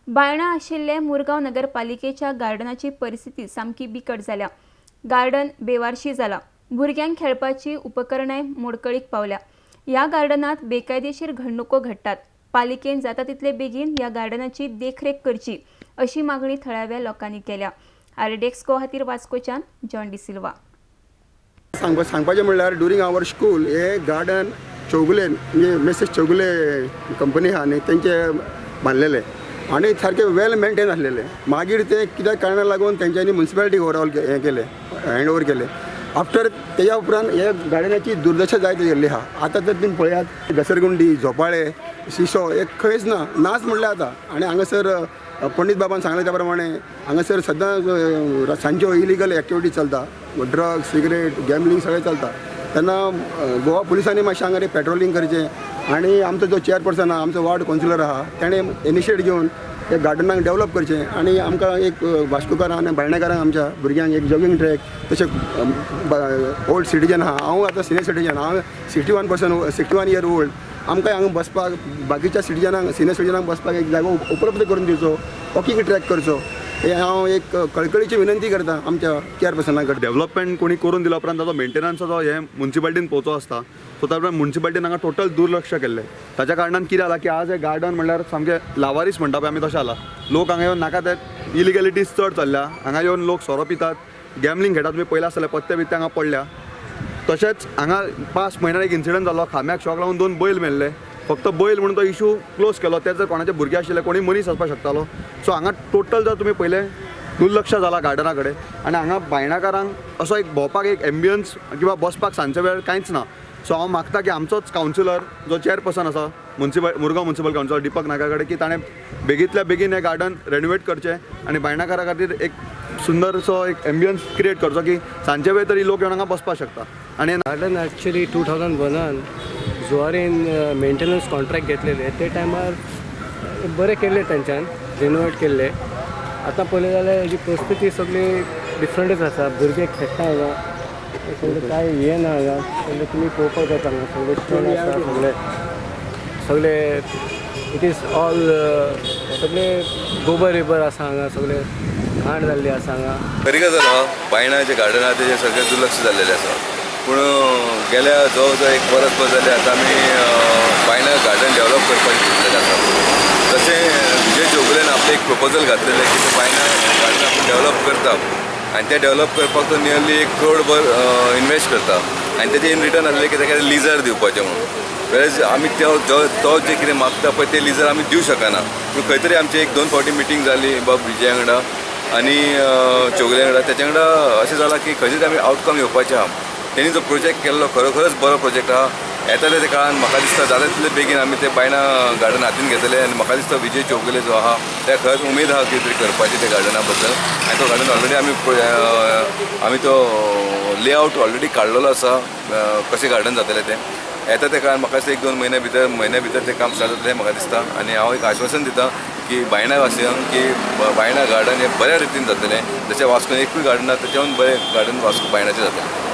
बायणा आशिल्ले मुरगांव नगरपालिकेच्या गार्डनाची परिस्थिती सामकी बिकट जाल्या. गार्डन बेवारशी जाला. भुरग्यांक खेळपाची उपकरणांय मोडकळीक पावल्या. ह्या गार्डनात बेकायदेशीर घडणुको घडटात. पालिकेन जाता तितले बेगीन ह्या गार्डनाची देखरेख करची अशी मागणी थळाव्या लोकांनी केल्या. आरडीएक्स गोवा खातीर वास्कोच्यान जॉन डिसिल्वा. सांगपाचें म्हणल्यार ड्युरींग our school हे गार्डन चौगुले म्हणजे मेसेज चौगुले कंपनी आहा न्ही तेंचे बांदलेले आनी सारके वेल मेंटेन आसलेले. मागीर ते कित्याक कारणाक लागून तेंच्यांनी मुन्सिपालिटी ओवरऑल हें केलें, हँड ओवर केलें. आफ्टर तेज्या उपरांत हे गार्डनाची दुर्दशा जायत गेल्ली आहा. आतां तर तुमी पळयात घसरगुंडी, झोपाळे, शिसो हे खंयच ना, नाच म्हणल्यार आतां. आनी हांगासर पंडीत बाबान सांगलें त्या प्रमाणे हांगासर सदां सांजच्यो इलिगल एक्टिविटी चलता, ड्रग्स, सिगरेट, गॅमलिंग सगळें चलता. तेन्ना गोवा पुलिसांनी मातशें हांगा पेट्रोलिंग करचें आनी आमचो जो चेअरपर्सन आहा, आमचो वॉर्ड कावन्सिलर आहा, तेणें इनिशिएट घेवन ते गार्डनाक डेवलप करचें आनी आमकां एक वास्कोकारांक आनी बायणेकारांक आमच्या भुरग्यांक एक जॉगींग ट्रॅक, तशें ओल्ड सिटीजन आहा, हांव आतां सिनियर सिटीजन, हांव 61 इयर ओल्ड, आमकां हांगा बसपाक बाकीच्या सिटीजनांक, सिनियर सिटीजनांक बसपाक एक जागो उपलब्ध करून दिवचो, वॉकिंग ट्रॅक करचो, हे हांव एक कळकळीची विनंती करता आमच्या चेअरपर्सना कडेन. डेव्हलपमेंट कोणी करून दिल्या उपरांत ताचो मेंटेनन्साचो हें मुन्सिपालिटीन पोवचो आसता. सो त्या उपरांत मुन्सिपालिटीन हांगा टोटल दुर्लक्ष केल्लें. ताच्या कारणान कितें जालां की आज हें गार्डन म्हणल्यार सामकें लावारीस म्हणटा पळय आमी तशें जालां. लोक हांगा येवन नाका ते इलिगॅलिटीज चड चल्ल्या. हांगा येवन लोक सोरो पितात, गॅमलिंग खेळटात. तुमी पळयलां आसतलें पत्ते बित्ते हांगा पडल्या. तशेंच हांगा 5 म्हयन्यार एक इन्सिडंट जालो, खांब्याक शॉक लागून 2 बैल मेल्ले. फक्त बैल म्हणून तो इशू क्लोज केलो. ते जर कोणाचे भुरगे आशिल्ले कोणी मनीस आसपाक शकतालो. सो हांगा टोटल जर तुमी पळयलें दुर्लक्ष जाला गार्डना कडेन. आनी हांगा बायणाकारांक असो एक भोंवपाक एक एम्बियन्स किंवा बसपाक सांजच्या वेळार कांयच ना. सो हांव मागता की आमचोच कावन्सिलर जो चेअरपर्सन आसा मुरगांव मुन्सिपल कावन्सिलर दीपक नायका कडेन की ताणें बेगींतल्या बेगीन हें गार्डन रेनोवेट करचें आनी बायणाकारां खातीर एक सुंदरसो एक एम्बियन्स क्रिएट करचो की सांजचे वेळ तरी लोक येवन हांगा बसपाक शकता. आनी गार्डन एक्चुअली 2001 जुवारीन मेंटेनन्स कॉन्ट्रॅक्ट घेतलेले ते टायमार बरें केल्ले, तेंच्यान रिनोवेट केल्ले. आतां पळयलें जाल्यार हेजी परिस्थिती सगळी डिफरंटच आसा. भुरगे खेळटा हांगा, सगळें कांय हें ना हांगा, सगळें तुमी पळोवपाक जाता हांगा सगळें शेण आसा, सगळें सगळें it is all सगळें गोबर बिबर आसा हांगा, सगळें घाण जाल्ली आसा हांगा. खरी गजाल आहा, बायणाचें गार्डन आहा तेजें सगळें दुर्लक्ष जाल्लेलें आसा. पूण गेल्या जवळ जवळ एक वर्स जालें आतां आमी बायणा गार्डन डेवलप करपाचें चिंतलेलें आसा. तशें विजय चौगुलेन आपलें एक प्रपोजल घातलेलें की तें बायणा गार्डन आपूण डेवलप करता आनी तें डेवलप करपाक तो नियरली 1 करोड भर इनवेस्ट करता आनी तेजें इन रिटर्न आसलें की ताका लिजर दिवपाचें म्हणून. वेरेज आमी तो जें कितें मागता पळय तें लिजर आमी दिवं शकना. पूण खंय तरी आमची 1-2 फावटी मिटींग जाली बाब विजया वांगडा आनी चौगुले वांगडा, तेच्या वांगडा अशें जालां की खंयचे तरी आमी आवटकम येवपाचें आहा. तेणी जो प्रोजेक्ट केल्लो खरोखरच बरो प्रोजेक्ट आहा. येता त्या काळान म्हाका दिसता जाता तितले बेगीन आमी ते बायणा गार्डन हातीन घेतले आनी म्हाका दिसता विजय चौगुले जो आहा त्या खरेंच उमेद आहा कितें तरी करपाची त्या गार्डना बद्दल. आनी तो गार्डन ऑलरेडी आमी तो लेआवट ऑलरेडी काडलेलो आसा कशें गार्डन जातलें तें. येता त्या काळान म्हाका दिसता 1-2 म्हयन्या भितर तें काम स्टार्ट जातलें म्हाका दिसता. आनी हांव एक आश्वासन दिता की बायणा वासियांक की बायणा गार्डन हें बऱ्या रितीन जातलें. जशें वास्कोन एकूय गार्डन आसा तेच्याहून बरें गार्डन वास्को बायणाचें जातलें.